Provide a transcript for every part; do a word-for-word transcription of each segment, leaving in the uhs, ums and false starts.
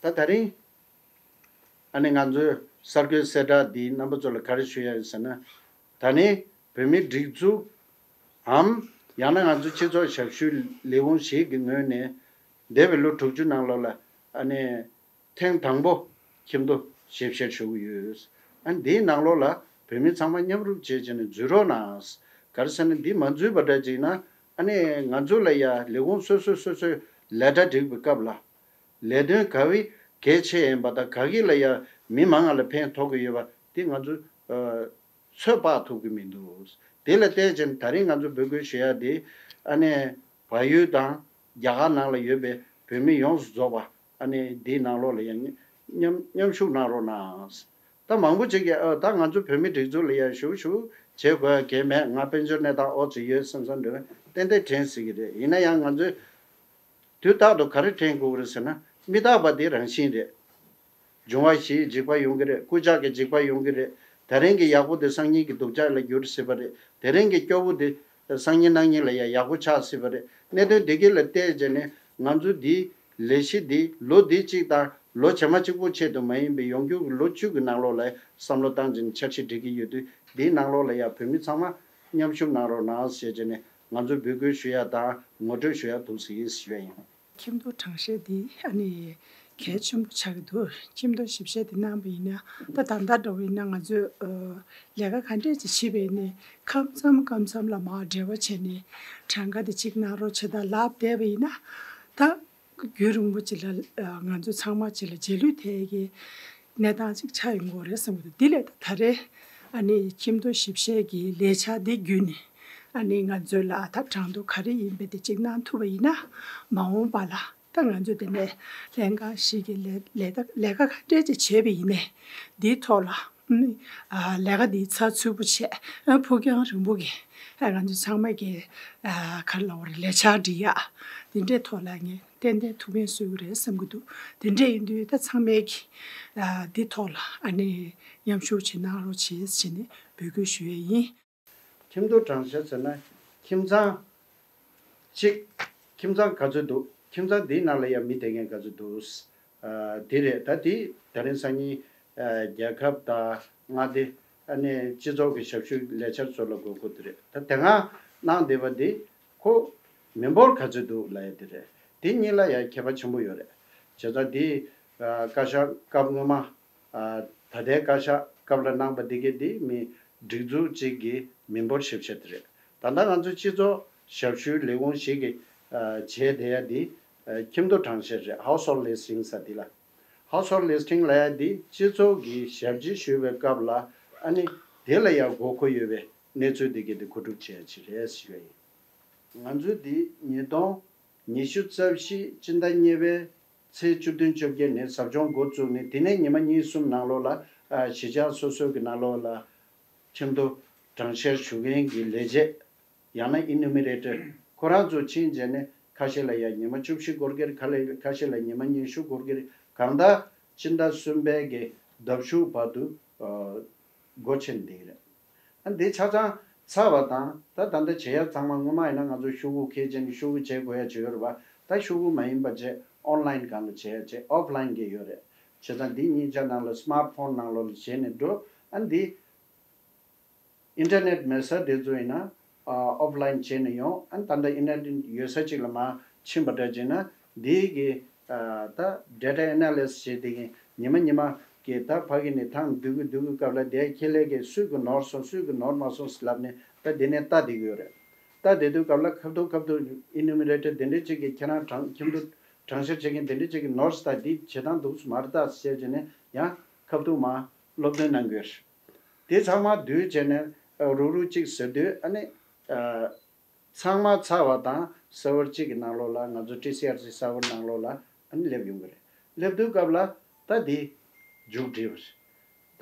ད་ད་རིང་ཨ་ནི་ང་ཚོའི་གསར་འགོད་གསལ་བསྒྲགས་འདིའི་རྣམ་པ་ཚོ་ལ་ག་རེ་ཞུ་ཡ་ཡོད་ཟེར་ན། ད་ནི་བོད་མིའི་སྒྲིག་འཛུགས་འམ། ཡང་ན་ང་ཚོ་སྤྱི་ཚོགས་ཞབས་ཞུའི་ལས་ཁུངས་ཤིག་གི་ངོས་ནས་འདས་པའི་ལོ་དྲུག་ཅུ་ནང་ལོགས་ལ་ཨ་ནི་ཐེངས་དང་པོ་ཁྱིམ་ཐོ་ཞིབ་བཤེར་ཞུ་གི་ཡོད། ཨ་ནི་འདིའི་ནང་ལོགས་ལ་བོད་མི་ཚང་མ་མཉམ་རུབ་བྱས་བྱས་ནས་འཛུལ་རོགས་གནང་། ག་རེ་ཟེར་ན་འདི་མ་འཛུལ་བ་འདྲ་ཅིག་ན་ཨ་ནི་ང་ཚོ་ལ་ཡ་ལས་ཁུངས་སོ་སོས་སོ་སོའི་ལས་གྲྭ་སྒྲིག་པའི་སྐབས་ལ། ལས་དོན་ག་བའི་གལ་ཆེ་ཡིན་པ་དང་ག་གི་ལ་ཡང་མི་མང་ལ་ཕན་ཐོགས་ཀྱི་ཡོད་པ་དེ་ང་ཚོ་ཨ་ཚོད་དཔག་ཐུབ་ཀྱི་མི་འདུག་དེ་ལ་བལྟས་ཙང་ད་རིང་ང་ཚོ་འབོད་སྐུལ་ཞུ་ཡ་དེ་ཨ་ནི་བལ་ཡུལ་དང་རྒྱ་གར་ནང་ལ་ཡོད་པའི་བོད་མི་ཡོངས་སུ་རྫོགས་པ་ཨ་ནི་དེའི་ནང་ལོགས་ལ་ཡང་མཉམ་མཉམ་ཞུགས་གནང་རོགས་གནང་། ད་མང་པོ་ཅིག་གིས་ཨ་ད་ང་ཚོ་བོད་མི་སྒྲིག་འཛུགས་ལ་ཡང་ཞུགས་ཞུགས་བྱེད་དགོས་ཡ་གལ་མེད། ང་དཔལ་འབྱོར་གནས་སྟངས་ཨོ་ཙི་ཡོད་བསམ་བསམ་འདྲ་བ་ཏན་ཏན་དྲན་སྲིད་ཀྱི་རེད། ཡིན་ན་ཡང་ང་ཚོས་དུས་རྟག་ཏུ་ག་རེ་དྲན་དགོས་ཀྱི་རེད་ཟེར་ན། མི་རྟག་པ་དེ་རང་བཞིན་རེད། འབྱུང་བ་བཞིའི་འཇིགས་པ་ཡོང་གི་རེད། རྐུ་ཇག་གི་འཇིགས་པ་ཡོང་གི་རེད། དེ་རིང་གི་ཡག་པོ་དེ་སང་ཉིན་གྱི་སྡུག་ཅག་ལ་འགྱུར་སྲིད་པ་རེད། དེ་རིང་གི་སྐྱོ་བོ་དེ་སང་ཉིན་གནངས་ཉིན་ལ་ཡང་ཡག་པོ་ཆགས་སྲིད་པ་རེད། གནད་དོན་དེ་གའི་ལ་བལྟས་བྱས་ནས་ང་ཚོ་འདིའི་ལས་གཞི་འདི་ལོ་འདི་གཅིག་དང་ལོ་རྗེས་མ་གཅིག་པོ་ཆེད་དུ་མ་ཡིན་པའི་ཡོང་རྒྱུ་གི་ལོ་བཅུ་གི་ནང་ལོགས་ལ་བསམ་བློ་བཏང་བྱས་ནས་འཆར་གཞི་སྒྲིག་གི་ཡོད་དུས་འདིའི་ནང་ལོགས་ལ་ཡང་བོད་མི་ཚང་མ་མཉམ་ཞུགས་གནང་རོགས་གནང་ཞེས་བྱས་ནས་ང་ཚོས་འབོད་སྐུལ་ཞུ་ཡ་དང་ངོ་སྤྲོད་ཞུ་ཡ་འདུག་ཟེར་ཞུ་ཡ་ཡིན། ཁྱིམ་ཐོ་གྲངས་བཤེར་འདི་ཨ་ནི་གལ་ཆེན་པོ་ཆགས་ཀྱི་འདུག་ཁྱིམ་ཐོ་ཞིབ་བཤེར་འདི་གནང་བ་ཡིན་ན་ད་ད་ལྟ་འདྲ་བོ་ཡིན་ན་ང་ཚོས་ཨ་ལས་ཀ་ག་འདྲས་ཅིག་བྱེད་པ་ཡིན་ནའི་ཁ་མཚམས་ཁ་མཚམས་ལ་མར་འབྲེལ་བ་བྱས་ནས་གྲངས་ཀ་འདི་གཅིག་གནང་རོགས་བྱེད་དང་ལབ་བསྡད་པ་ཡིན་ན་ད་རྒྱུན་རིང་པོ་ཅིག་ལ་ཨ་ང་ཚོ་ཚང་མ་ཅིག་ལ་རྗེས་ལུས་ཐེབས་ཀྱི་གནས་སྟངས་ཅིག་ཆགས་ཡོང་གི་རེད་བསམ་གྱི་འདུག་འདི་ལས་ད་ད་རེས་ཨ་ནི་ཁྱིམ་ཐོ་ཞིབ་བཤེར་གྱི་ལས་འཆར་འདི་བརྒྱུད་ནས་ཨ་ནི་ང་ཚོ་ལ་ད་གྲངས་ཐོ་ག་རེ་ཡིན་པ་དེ་གཅིག་གནང་ཐུབ་པ་ཡིན་ན་མ་འོངས་པ་ལ་ད་ང་ཚོ་དེ་ནས་ལྷན་ཁང་ཞིག་གི་ལས་ལས་ད་ལས་ཀ་ག་འདྲས་ཅིག་བྱས་པ་ཡིན་ནའི་འདིའི་ཐོག་ལ་ཨ་ནི་ཨ་ལས་ཀ་འདི་ཚགས་ཚུད་པོ་བྱས་ཨ་ཕུགས་རྒྱང་རིང་པོ་གི་ཨ་ང་ཚོ་ཚང་མ་གི་ཨ་ག་རེ་ལབ་དགོས་རེད། ལས་འཆར་འབྲི་ཡག་དེ་འདྲའི་ཐོག་ལ་ངས་ཏན་ཏན་ཐུགས་ཕན་གསོས་ཀྱི་རེད་བསམ་གྱི་འདུག་དེ་འདྲ་ཡིན་དུས་ད་ཚང་མས་ཀྱི་ཨ་འདི་ཐོག་ལ་ཨ་ནི་མཉམ་ཞུགས་བྱེད་གནང་རོགས་བྱེད་ཟེར་ནས་འབོད་སྐུལ་ཞུ་ཡས་ཡིན། ཁྱིམ་ཐོ་གྲངས་བཤེར་ཟེར་ན་ཁྱིམ་ཚང་གཅིག་ཁྱིམ་ཚང་ག་ཚོད་འདུག་ཁྱིམ་ཚང་འདིའི་ནང་ལ་ཡང་མི་བསྡད་མཁན་ག་ཚོད་འདུག་ཨ་དེ་རེད། ད་དེ་ད་རིང་སང་ཉིན་ཨ་རྒྱལ་ཁབ་དང་མངའ་སྡེ་ཨ་ནི་སྤྱི་ཚོགས་ཀྱི་ཞབས་ཞུའི་ལས་འཆར་ཚོ་ལ་དགོས་མཁོ་དེ་རེད། ད་དེ་སྔ་གནང་བསྡད་པ་འདི་ཁོ་མི་འབོར་ག་ཚོད་འདུག་ལབ་ཡ་དེ་རེད། དེ་གཉིས་ལ་ཡང་ཁྱད་པར་ཆེན་པོ་ཡོད་རེད། བྱས་ཙང་དེ་ཨ་བཀའ་ཤག་སྐབས་སྔོན་མ་ཨ་ད་ལྟའི་བཀའ་ཤག་སྐབས་ལ་གནང་པ་འདི་གའི་འདི་མི་སྒྲིག་འཛུགས་གཅིག་གི་མི་འབོར་ཞིབ་བཤེར་དེ་རེད། ད་ལྟ་ང་ཚོ་སྤྱི་ཚོགས་ཞབས་ཞུའི་ལས་ཁུངས་ཤིག་གིས་ཨ་བྱས་བསྡད་ཡ་འདི་ཨ་ཁྱིམ་ཐོ་གྲངས་བཤེར་རེད། Household Listing ཟེར་འདི་ལ། Household Listing ལབ་ཡ་འདི་སྤྱི་ཚོགས་ཀྱི་ཞབས་ཕྱི་ཞུ་བའི་སྐབས་ལ་ཨ་ནི་དེ་ལ་ཡང་དགོས་མཁོ་ཡོད་པའི་གནས་ཚུལ་འདི་གའི་འདི་མཁོ་སྒྲུབ་བྱས་ཡ་ཅིག་རེད་ཞུ་བ་ཡིན། ང་ཚོས་འདི་ཉིས་སྟོང་ཉི་ཤུ་རྩ་བཞི་སྤྱི་ཟླ་གཉིས་པའི་ཚེས་བཅུ་བདུན་བཅོ་བརྒྱད་ནས་ཟབ་སྦྱོང་འགོ་བཙུགས་ནས་དེ་ནས་ཉི་མ་གཉིས་གསུམ་ནང་ལོགས་ལ་ཨ་གཞིས་ཆགས་སོ་སོའི་གི་ནང་ལོགས་ལ་ཁྱིམ་ཐོ་གྲངས་བཤེར་ཞུ་མཁན་གྱི་ལས་བྱེད་ཡང་ན་ཨི་ནུ་མི་རེ་ཊར་ཁོ་རང་ཚོ་ཕྱིན་རྗེས་ནས་ཁ་ཤས་ལ་ཡང་ཉི་མ་བཅུ་བཞི་འགོར་གྱི་རེད། ཁ་ལས་ཁ་ཤས་ལ་ཉི་མ་ཉི་ཤུ་འགོར་གྱི་རེད། གང་ལྟར་སྤྱི་ཟླ་གསུམ་པའི་གི་ཟླ་མཇུག་བར་དུ་ཨ་སྒོ་ཕྱེ་བསྡད་ཀྱི་རེད། ཨ་འདི་ཆ་ཚང་ཚར་བ་དང་ད་ད་ལྟ་བྱེད་ཡ་ཚང་མ་སྔོན་མ་ཡིན་ན་ང་ཚོ་ཤོག་གུ་འཁྱེར་བྱས་ནས་ཤོག་གུ་བྱེད་དགོས་ཡ་ཅིག་ཡོད་རེད་པ། ད་ཤོག་གུ་མ་ཡིན་པ་བྱས་ཨོན་ལན་སྒང་ལ་བྱེད་ཡ་བྱས་ཨོཕ་ལན་གྱི་ཡོད་རེད། བྱས་ཙང་འདི་གཉིས་ཆ་ནང་ལ་སི་མ་ཊི་ཕོན་ནང་ལོགས་ལ་བྱས་ནས་འགྲོ། ཨ་འདི་ཨིན་ཊར་ནེཊ་མེད་ས་དེ་ཚོ་ཡིན་ན་ཨོཕ་ལན་བྱས་ནས་ཡོང་། ཨ་ད་ལྟ་ཨིན་ཊར་ནེཊ་ཡོད་ས་ཅིག་ལ་མར་ཕྱིན་པ་འདྲ་བྱས་ན་འདི་གི་ཨ་ད་ཌེ་ཊ་ཨེ་ན་ལི་སི་བྱེད་དེ་གི་ཉི་མ་ཉི་མ་གི་ད་ཕ་གི་ནས་ཐང་བསྡུ་གི་བསྡུ་གི་སྐབས་ལ་དེ་ཁྱེད་ལས་ཀྱི་སུས་གི་ནོར་སོང་སུས་གི་ནོར་མ་སོང་ཟེར་ལབ་ནས་ད་དེ་ནས་ལྟ་བསྡད་ཀྱི་ཡོད་རེད། ལྟ་བསྡད་དུས་སྐབས་ལ་ཁ་ཐུག་ཁ་ཐུག་ཨི་ནུ་མི་རེ་ཊར་དེ་འདྲ་ཅིག་གི་ཁྱེད་རང་གྲངས་ཁྱིམ་དུ་གྲངས་བཤེར་བྱེད་མཁན་དེ་འདྲ་ཅིག་གི་ནོར་ད་འདི་བྱེད་སྟངས་འདུག་མ་རེད་ད་ཟེར་བྱས་ནས་ཡང་ཁ་ཐུག་མར་སློབ་སྟོན་གནང་གི་ཡོད་རེད། དེ་ཚང་མ་བསྡུས་བྱས་ནས་རུག་རུག་གཅིག་ཟེར་དུས་ཨ་ནི་ཚང་མ་ཚར་བ་དང་སར་ཝར་གཅིག་གི་ནང་ལོགས་ལ་ང་ཚོ་ཊི་སི་ཨར་སི་སར་ཝར་ནང་ལོགས་ལ་ཨ་ནི་སླེབས་ཡོང་གི་རེད། སླེབས་དུས་སྐབས་ལ་ད་འདི་མཇུག་སྒྲིལ་བ་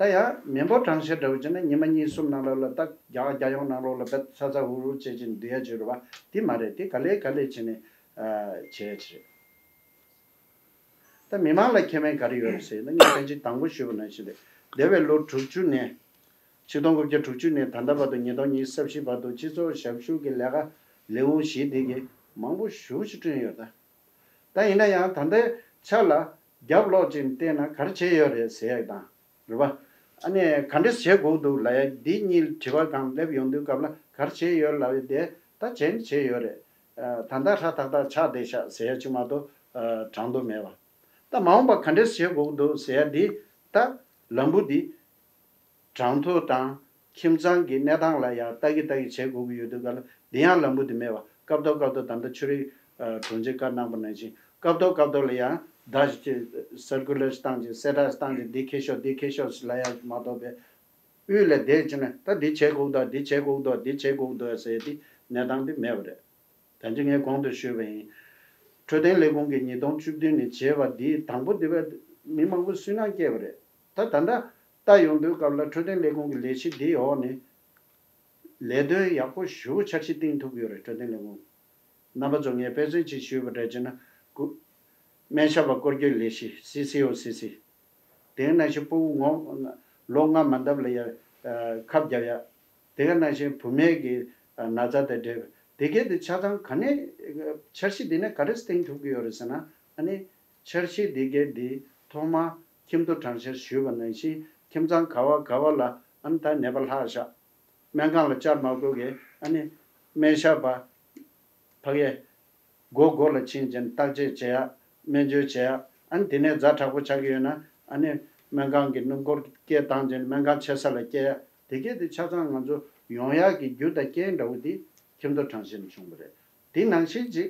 རེད། ད་ཡང་མི་འབོར་གྲངས་བཤེར་འདྲ་བོ་བྱས་ན་ཉི་མ་གཉིས་གསུམ་ནང་ལོགས་ལ་ད་རྒྱ་རྒྱ་ཡོངས་ནང་ལོགས་ལ་བེད་ཚ་ཚ་འུར་འུར་བྱེད་ཀྱིན་བསྡུ་ཡ་བྱེད་རུ་བ་དེ་མ་རེད། དེ་ག་ལེ་ག་ལེ་བྱས་ནས་བྱས་ཡ་ཅིག་རེད། ད་མི་མང་ལ་ཁེ་ཕན་ག་རེ་ཡོད་རེད་ཟེར་ན་ངས་ཕན་ཆད་དང་པོ་ཞུས་པ་ནང་བཞིན་རེད། འདས་པའི་ལོ་དྲུག་ཅུ་ནས་ཆིག་སྟོང་དགུ་བརྒྱ་དྲུག་ཅུ་ནས་ད་ལྟ་བར་དུ་ཉིས་སྟོང་ཉི་ཤུ་རྩ་བཞི་བར་དུ་སྤྱི་ཚོགས་ཞབས་ཞུ་གི་ལས་ཀ་ལས་ཁུངས་བཞི་དེ་གི་མང་པོ་ཞེ་པོ་ཅིག་བསྐྲུན་ཡོད་ད། ད་ཡིན་ན་ཡང་ད་ལྟའི་ཆ་ལ་ རྒྱབ་ལོག་ཅིག་བལྟས་ན་ག་རེ་བྱས་ཡོད་རེད་ཟེར་ཡག་དང་། རེད་པ། ཨ་ནི་ག་འདྲས་བྱེད་དགོས་འདུག་ལབ་ཡ་འདི་གཉིས་དྲི་བ་སྒང་སླེབས་ཡོང་དུས་སྐབས་ལ་ག་རེ་བྱས་ཡོད་ལབ་ཡ་དེ་ད་བྱས་ནི་བྱས་ཡོད་རེད། ད་ལྟ་ཧྲ་ཐག་ཐག་ཆགས་བསྡད་ཤག་ཟེར་ཡ་ཅིག་མ་གཏོགས་དྲང་དོ་མེད་པ། ད་མ་འོངས་པ་ག་འདྲས་བྱེད་དགོས་འདུག་ཟེར་ཡ་འདི་ད་ལམ་བུ་འདི་གྲངས་ཐོ་དང་ཁྱིམ་ཚང་གི་གནས་སྟངས་ལ་ཡང་ལྟ་གི་ལྟ་གི་བྱེད་དགོས་ཀྱི་ཡོད་དུས་ག་ལ་འདི་ཡང་ལམ་བུ་འདི་མེད་པ། སྐབས་ཐོག་སྐབས་ཐོག་ད་ལྟ་ཆུ་རིག་དྲུང་ཆེ་བཀའ་གནང་པ་ནང་བཞིན་སྐབས་ཐོག་སྐབས་ཐོག་ལ་ཡང་བརྡ་ཞིག་ཅིག་སར་ཀུ་ལར་ཞིག་བཏང་ཅིག་གསལ་བསྒྲགས་ཞིག་བཏང་ཅིག་འདི་འཁེལ་ཤོག་འདི་འཁེལ་ཤོག་ཟེར་ལབ་ཡ་མ་གཏོགས་པའི་དབུས་ལ་བསྡད་ཅིག་ནས་ད་འདི་བྱེད་དགོས་འདུག་འདི་བྱེད་དགོས་འདུག་འདི་བྱེད་དགོས་འདུག་ཟེར་ཏེ་གནས་སྟངས་འདི་མེད་པ་རེད། ད་ཅི་ངས་གོང་དུ་ཞུས་པ་ཡིན། འཕྲོད་བསྟེན་ལས་ཁུངས་ཀྱི་ཉིས་སྟོང་བཅུ་བདུན་ནས་བྱས་པ་འདི་དང་པོ་འདི་བས་མི་མང་པོ་སུན་སྣང་སྐྱེས་པ་རེད། ད་ད་ལྟ་ལྟ་ཡོང་དུས་སྐབས་ལ་འཕྲོད་བསྟེན་ལས་ཁུངས་ཀྱི་ལས་གཞི་འདིའི་འོག་ནས་ལས་དོན་ཡག་པོ་ཞེ་པོ་འཆར་གཞི་བཏིང་ཐུབ་ཀྱི་ཡོད་རེད། འཕྲོད་བསྟེན་ལས་ཁུངས་རྣམ་པ་ཚོ་ངས་དཔེ་མཚོན་ཅིག་ཞུས་པ་འདྲ་བྱས་ན་སྐུ་སྨན་ཞབས་པ་སྐོར་སྐྱོད་ལས་གཞི་CCOCC། དེ་ནང་བཞིན་ཕྲུ་གུ་ངོ་ལོ་ལྔ་མ་འདབ་ལ་ཡ་ཁབ་རྒྱབ་ཡ། དེ་ནང་བཞིན་བུད་མེད་ཀྱི་ན་ཚ་དང་འབྲེལ་བའི་དེ་གས་དེ་ཆ་ཚང་ག་ནས་འཆར་གཞི་འདི་ནས་ག་རེ་བཏིང་ཐུབ་ཀྱི་ཡོད་རེད་ཟེར་ན། ཨ་ནི་འཆར་གཞི་འདི་གས་འདི་ཐོག་མ་ཁྱིམ་ཐོ་གྲངས་བཤེར་ཞུས་པ་ནང་བཞིན་ཁྱིམ་ཚང་ག་བ་ག་བ་ལ་ཨ་ནི་ད་ནད་པ་ལྷག་བཞག་སྨན་ཁང་ལ་བཅར་མ་དགོས་གི་ཨ་ནི་སྨན་ཞབས་པ་ཕ་གིའི་སྒོ་སྒོ་ལ་ཕྱིན་ཅིང་བརྟག་དཔྱད་བྱེད་ཡ། སྨན་བཅོས་བྱེད་ཡ། ཨ་ནི་དེ་ནས་ཛ་དྲག་པོ་ཆགས་ཀྱི་ཡོད་ན་ཨ་ནི་སྨན་ཁང་གི་སྣུམ་འཁོར་སྐད་བཏང་ཅིང་སྨན་ཁང་ཆེ་ས་ལ་སྐྱེལ་ཡ། དེ་གས་དེ་ཆ་ཚང་ང་ཚོ་ཡོང་ཡག་གི་རྒྱུ་དང་རྐྱེན་འདྲ་བོ་དེ་ཁྱིམ་ཐོ་གྲངས་བཤེར་ནས་བྱུང་བ་རེད། དེ་ནང་བཞིན་ཅིག་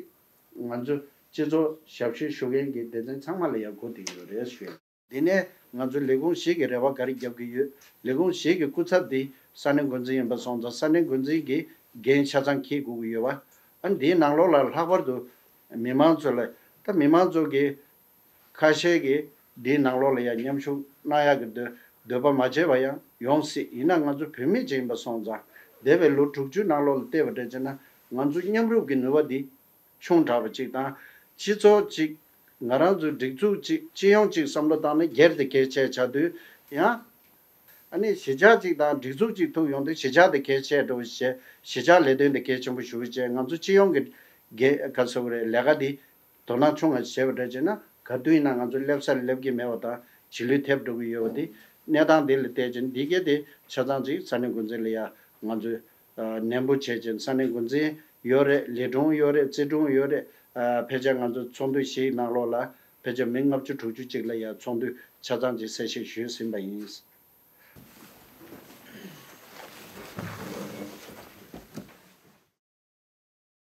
ང་ཚོ་སྤྱི་ཚོགས་ཞབས་ཞུ་ཞུ་མཁན་གྱི་སྡེ་ཚན་ཚང་མ་ལ་ཡང་གོ་བསྡད་ཀྱི་ཡོད་རེད་ཞུ་ཡ། འདི་ནས་ང་ཚོ་ལས་ཁུངས་བཞི་གི་རེ་བ་ག་རེ་རྒྱབ་ཀྱི་ཡོད། ལས་ཁུངས་བཞི་གི་སྐུ་ཚབ་འདི་ས་གནས་འགོ་འཛིན་ཡིན་པ་སོང་ཙང་ས་གནས་འགོ་འཛིན་གྱི་འགན་ཆ་ཚང་འཁྱེར་དགོས་ཀྱི་ཡོད་པ། ཨ་འདིའི་ནང་ལོགས་ལ་ལྷག་པར་དུ་མི་མང་ཚོ་ལ་ད་མི་མང་ཚོ་གི་ཁ་ཤས་ཀྱིས་འདིའི་ནང་ལོགས་ལ་ཡང་མཉམ་ཞུགས་གནང་ཡག་གི་འདོད་འདོད་པ་མ་བྱས་པ་ཡང་ཡོང་སྲིད། ཡིན་ན་ང་ཚོ་བོད་མི་ཅིག་ཡིན་པ་སོང་ཙང་འདས་པའི་ལོ་དྲུག་ཅུ་ནང་ལོགས་ལ་བལྟས་པ་འདྲ་བྱས་ན་ང་ཚོ་མཉམ་རུབ་ཀྱི་ནུས་པ་འདི་ཆུང་དྲགས་པ་གཅིག་དང་། སྤྱི་ཚོགས་གཅིག་ང་རང་ཚོའི་སྒྲིག་འཛུགས་གཅིག་སྤྱི་ཡོངས་གཅིག་བསམ་བློ་བཏང་ན་སྒེར་དེ་གལ་ཆེ་ཆགས་དུས་ཡང་། ཨ་ནི་གཞིས་ཆགས་གཅིག་དང་སྒྲིག་འཛུགས་གཅིག་ཐུག་ཡོང་དུས་གཞིས་ཆགས་དེ་གལ་ཆེ་འགྲོ་བ་བྱས། གཞིས་ཆགས་ལས་དོན་དེ་གལ་ཆེན་པོ་ཞུ་བ་བྱས། ང་ཚོ་སྤྱི་ཡོངས་ཀྱི་གལ་ག་ཚོད་རེད་ལས་ཀ་འདི་དོ་སྣང་ཆུང་ང་བྱས་པ་འདྲ་བྱས་ན་ག་དུས་ཡིན་ན་ང་ཚོ་སླེབས་ས་ལ་སླེབས་ཀྱི་མེད་པ་དང་། བྱིས་ལུས་ཐེབས་འགྲོ་གི་ཡོད་པ་འདི་གནས་སྟངས་འདི་ལ་བལྟས་ཀྱིན་འདི་གས་དེ་ཆ་ཚང་ཅིག་ས་གནས་འགོ་འཛིན་ལ་ཡ་ང་ཚོས་ནན་པོ་བྱས་ཀྱིན་ས་གནས་འགོ་འཛིན་ཡོད་རེད། ལས་དྲུང་ཡོད་རེད། རྩིས་དྲུང་ཡོད་རེད། ཕལ་ཆེར་ང་ཚོ་ཚོགས་འདུ་བཞིའི་ནང་ལོགས་ལ་ཕལ་ཆེར་མི་ལྔ་བཅུ་དྲུག་ཅུ་ཅིག་ལ་ཡ་ཚོགས་འདུ་ཆ་ཚང་ཅིག་གསལ་བཤད་ཞུས་ཟིན་པ་ཡིན།